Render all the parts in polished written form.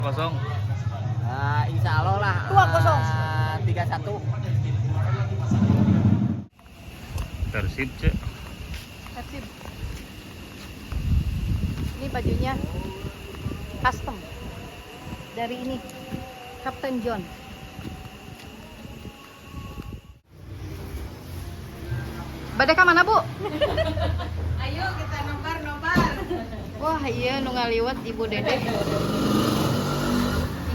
Kosong. Insya Allah lah. 2-0. 3-1. Persib, Cek. Persib. Ini bajunya custom dari ini Kapten John. Bade ka mana, Bu? Ayo kita nobar-nobar. Wah, iya nu ngaliwet Ibu Dede.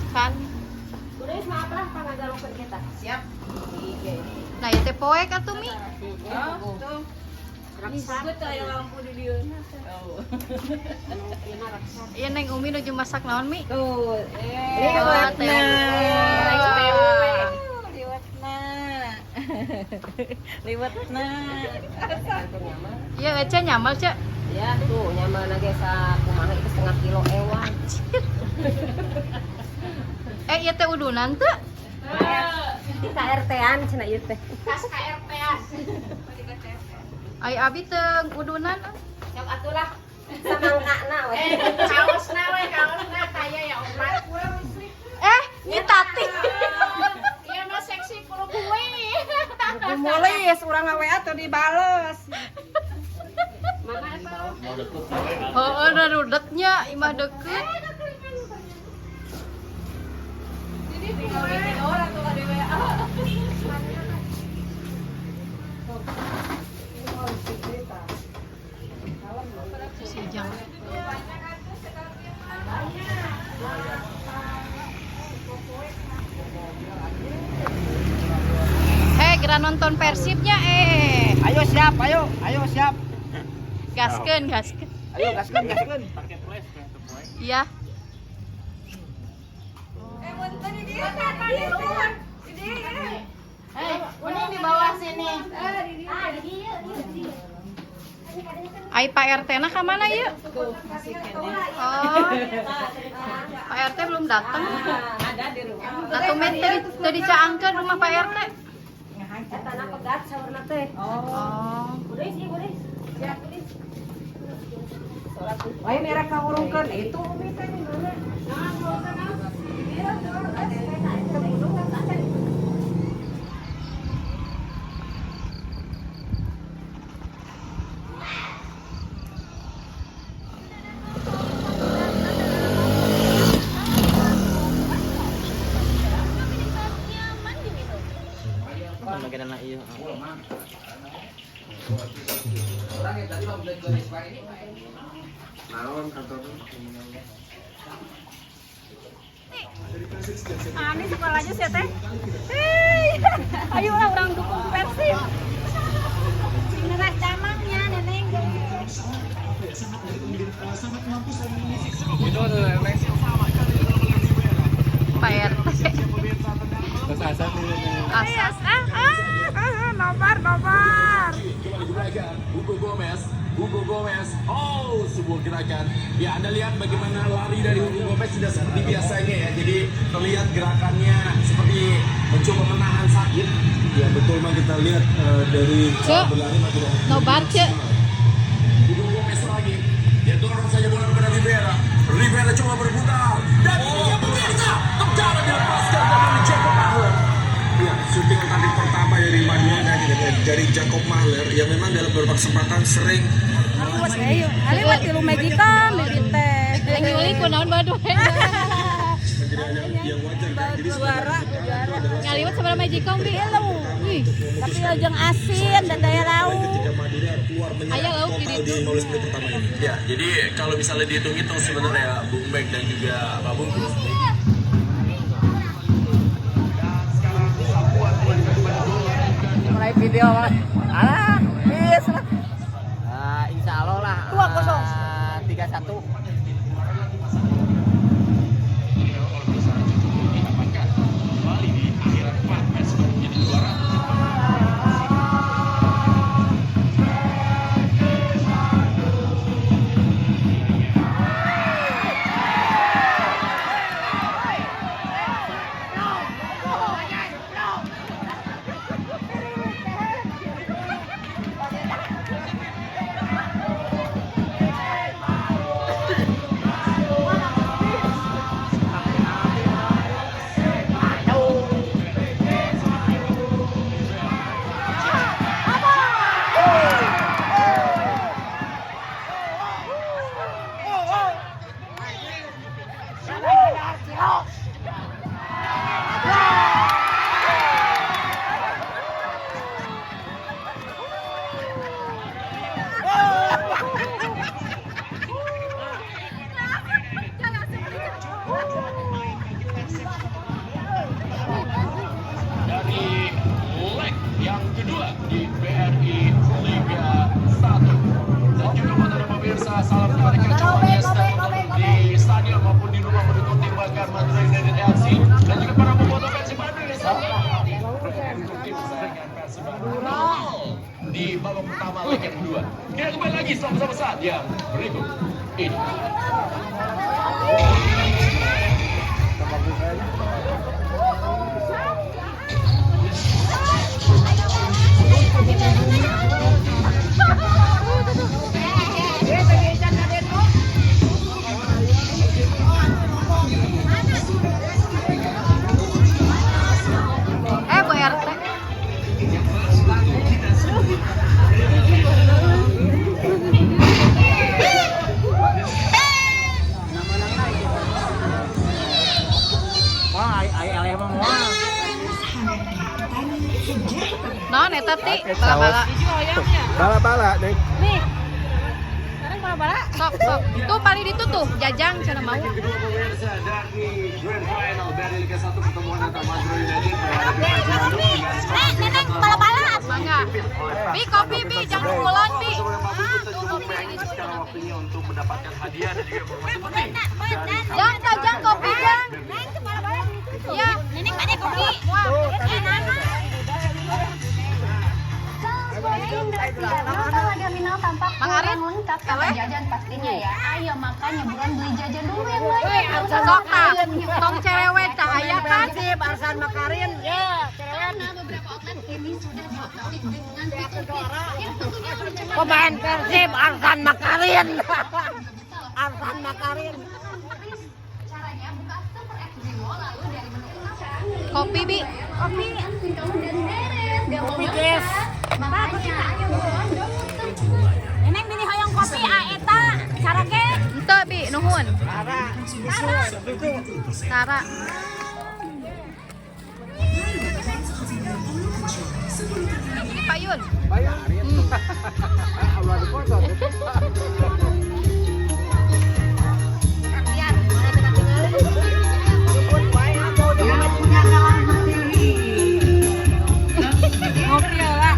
Ikan. Udah maaf lah pangagalungkeun kita. Siap. Nah, ieu teh poek atuh Mi. Oh, tuh. Raksa. Aya lampu di dieu. Iya Neng Umi nuju masak naon Mi? Tuh, Liwetna. Liwetna. Liwetna. Iya, Ece nyamal, Cek. Ya tuh nyaman ge sakumaha itu setengah kilo ewan. Eh, ieu teh udunan teu? KRT-an cenah ieu teh. Ai abi teu udunan. Sok atulah samangkana we. Kaosna we, kaosna kaya ya omat. Eh, Nyi Tati. Iya mah seksi kulo gue. Mulis urang WA tuh dibales. Mau deket sampai. Heeh, da rudetnya imah deket. Jadi tinggal orang tuh di WA. Si Ijang. Eh, geura nonton Persibnya eh. Ayo siap, ayo, ayo siap. Gaskeun, gaskeun. Ayo gaskeun, gaskeun. Pakai flash kan tuh poe. Iya. Ini di bawah sini. Ai Pak RT na ka mana ieu? Oh. Pak RT belum datang. Ada di rumah. Lah tumben tadi tadi caangkeun rumah Pak RT. Eta na pegat saurna teh. Oh. Udah sih, udah. Siap, udah. Wah ini rek ngurungkeun itu Umi teh di mana? Bagian iya. Ini sekolahnya sih teh. Hei, ayolah orang dukung Persib. Merah camangnya neneng. Pak RT. Asas. Nobar, nobar. Hugo Gomez, Hugo Gomez. Oh, sebuah gerakan. Ya, Anda lihat bagaimana lari dari Hugo Gomez tidak seperti biasanya ya. Jadi terlihat gerakannya seperti mencoba menahan sakit. Ya, betul Mang, kita lihat dari Cek. berlari makin Nobar, Cek. Hugo Gomez lagi. Dia dorong saja bola kepada Rivera. Rivera coba berputar dan ini dia pemirsa. Tendangan dilepaskan dari Jacob Mahler. Ya, shooting tadi pertama dari Madura dari Jacob Mahler yang memang dalam beberapa kesempatan sering Ayo, ayo mah tilu magicom bibi teh. Neng Yuli kunaon badu. menjadi hal yang wajar kan. Jadi Juara, Ngaliwet sabaraha magicom Bi? Wih, Tapi ojong asin dan daya laut. ketika Madura keluar menyerang Aya lauk di total di ditu. 15 menit pertama ini. Ya, jadi kalau misalnya dihitung-hitung sebenarnya Bung Bek dan juga Pak Bungkus. Mulai video. Alah, bis lah. Insya Allah lah. 2-0. 3-1. Ciro. Dari leg yang kedua di BRI Liga 1. Dan juga buat anda pemirsa, salam kepada kacau di stadion maupun di rumah mendukung tim Bakar Madura United FC dan juga para bobotoh Persib Bandung yang mendukung tim kesayangan Persib Bandung di babak pertama leg yang kedua. Kita kembali lagi sama-sama saat yang berikut ini. Bu RT. Wah, ai eleh mah moal. Non eta ti bala-bala. Bala-bala deh. Nih. Sekarang bala-bala. Sok sok. Tuh paling ditu tuh jajang cenah mau. Kedua pemirsa dari Grand Final BRI Liga 1 pertemuan antara Madura United menghadapi Persib Bandung dengan skor Nek, neneng bala-bala. Mangga. Bi kopi bi jangan kulon bi. Kita cukup sekarang waktunya untuk mendapatkan hadiah dan juga informasi penting dari Jang tah jang kopi jang. Neng itu bala-bala itu. Iya. Neneng pada kopi. Wah. Tampak Mang Arin, lengkap eleh. sama jajan pastinya ya. Ayo makanya buruan beli jajan dulu yang banyak. Sok tah. Tong cerewet tah aya kan. Persib Arsan Makarin. Ya, Karena beberapa outlet ini sudah dibekali dengan fitur yang tentunya lebih cepat. Pemain Persib Arsan Makarin. Arsan Makarin. Caranya buka Super App Zimo lalu dari menu utama Kopi bi. Kopi. Kamu dan beres. Gampang Kopi, banget guys. kan? Makanya ayo buruan dong. Neneng beli hoyong kopi a eta sarage. Henteu bi nuhun. Tara. Tara. Ini Pak Yun. Allah dipotong. Ngopi lah.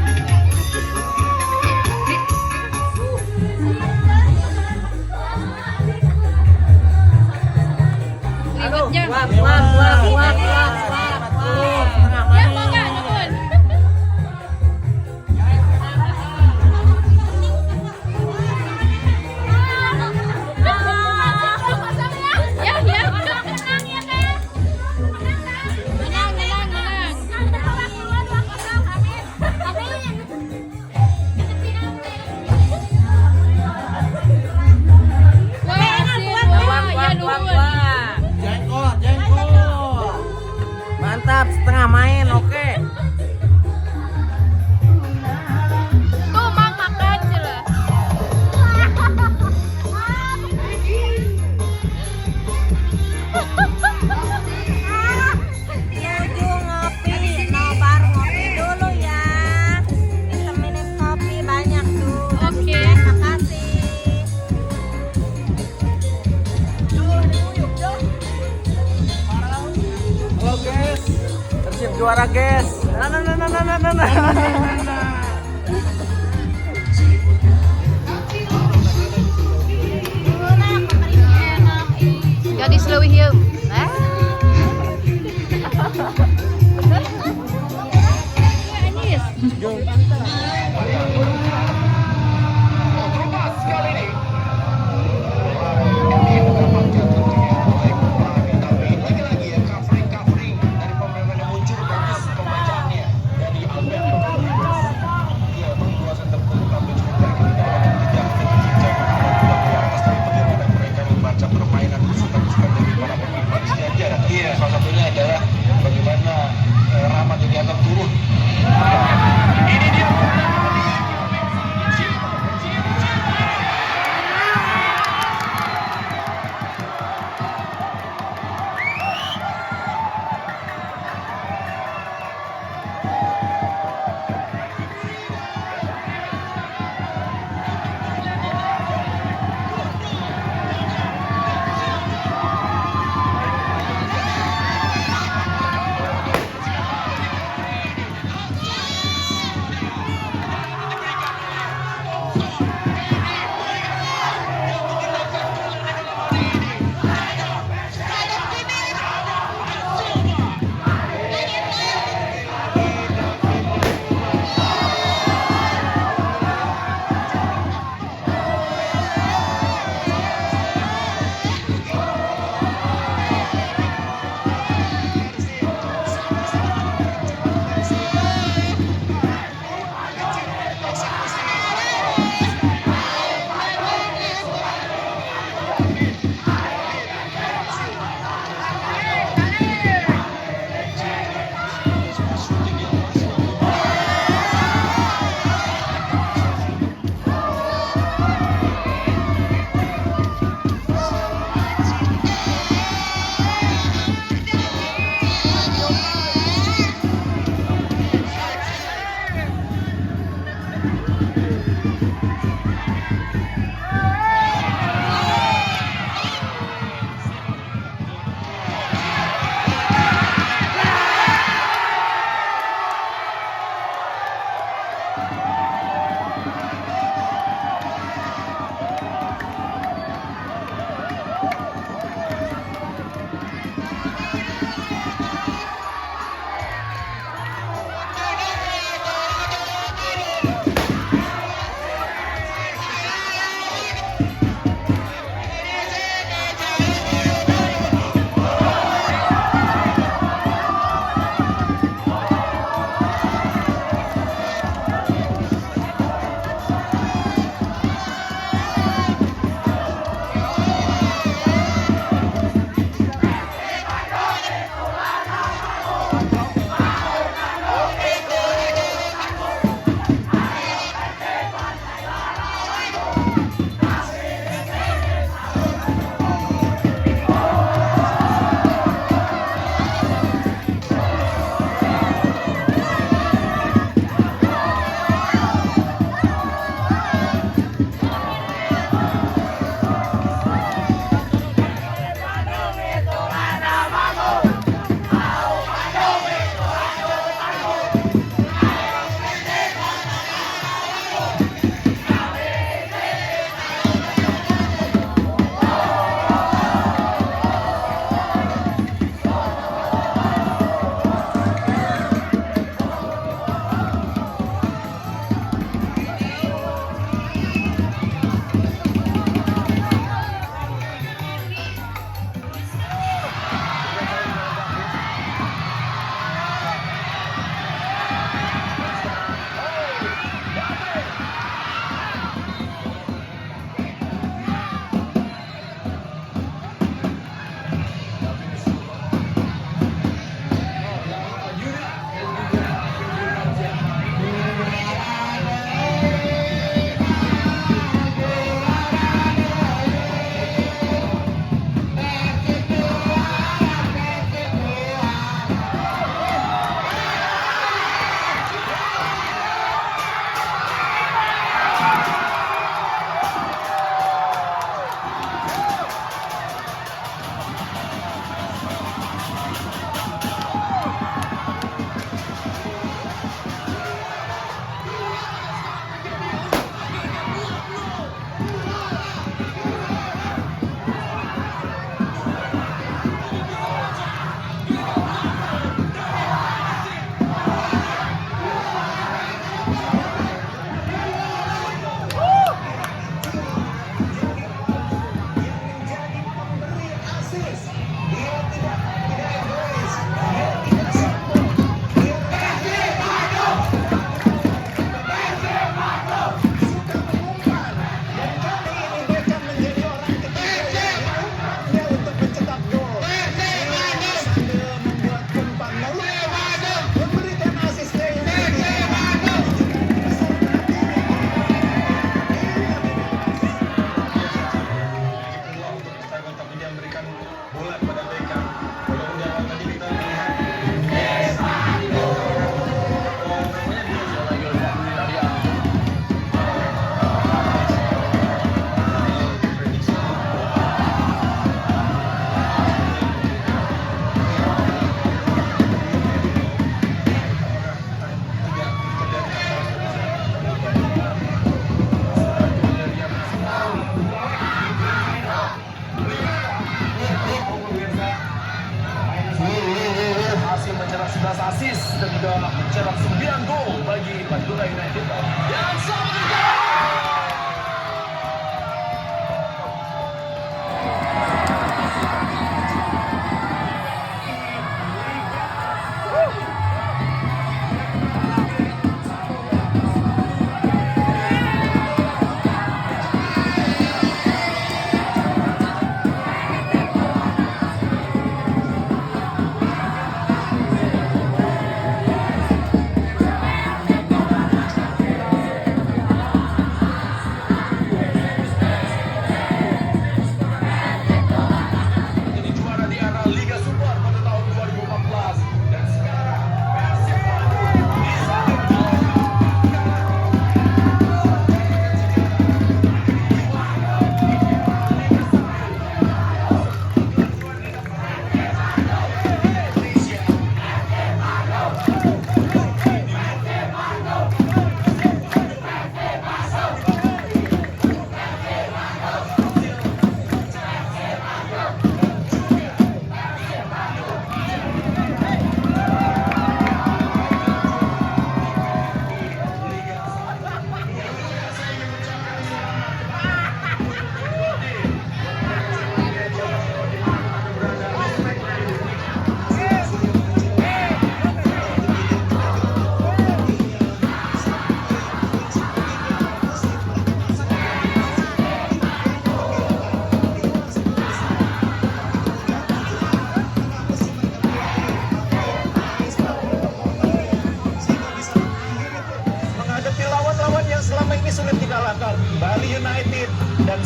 Ribetnya. Wah, wah, wah, wah, wah, wah. Ya mangga nuhun. Ya ya. Menang ya, Teh. Menang menang menang. Amin. Amin. Wah, asin. Wah, ya nuhun. Jengkol, jengkol. Mantap, setengah main, oke. Tuh mang makan cila. Tujuh ngopi, nobar ngopi dulu ya. Diteminin kopi banyak tuh. Oke. Makasih. Halo guys, Persib juara guys. Nah, nah, nah, nah, nah, nah, nah. Gadis leuwih hieum. Eh. Terlepas kali ini. Didapatkan tentunya oleh Prami, tapi lagi-lagi ya covering dari pemain yang muncul bagus pembacaannya dari Alberto Rodriguez. Ya, memang dua center tampil cukup baik ini dalam mengejar dan juga ke atas, tapi bagaimana mereka membaca permainan besukan-besukan dari para pemain.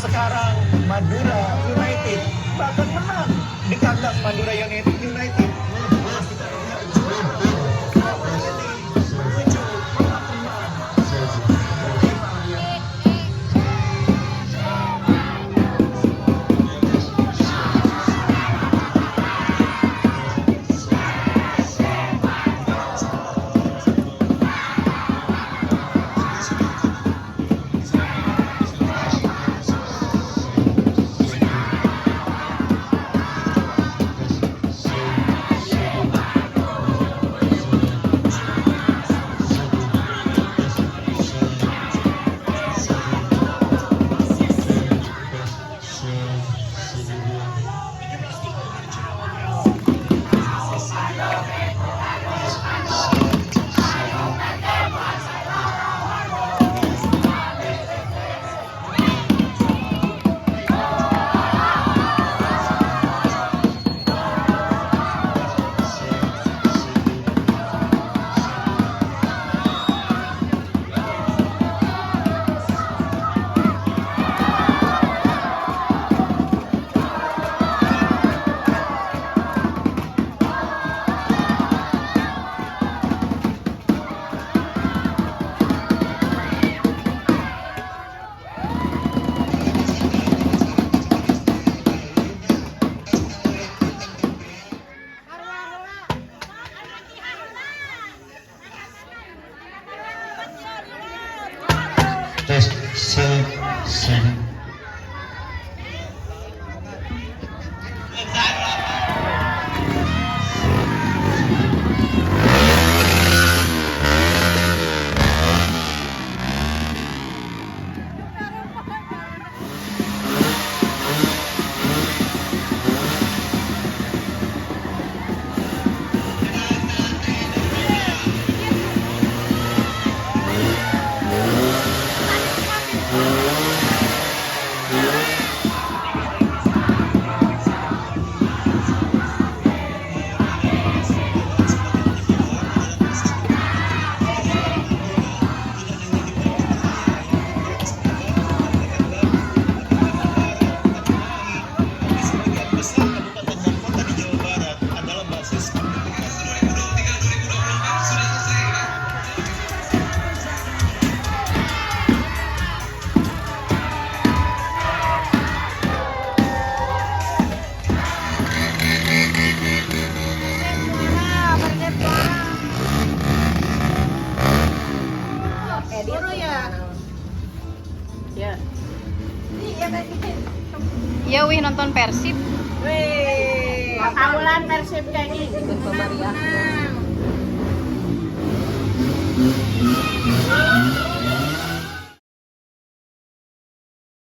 Sekarang Madura United bahkan menang di kandang Madura United memastikan dia juara. Ini menuju babak keempat. Tes 7. Ya. Iya wih nonton Persib. Wih, taulan Persib kayak gini. Ikut pemeriah.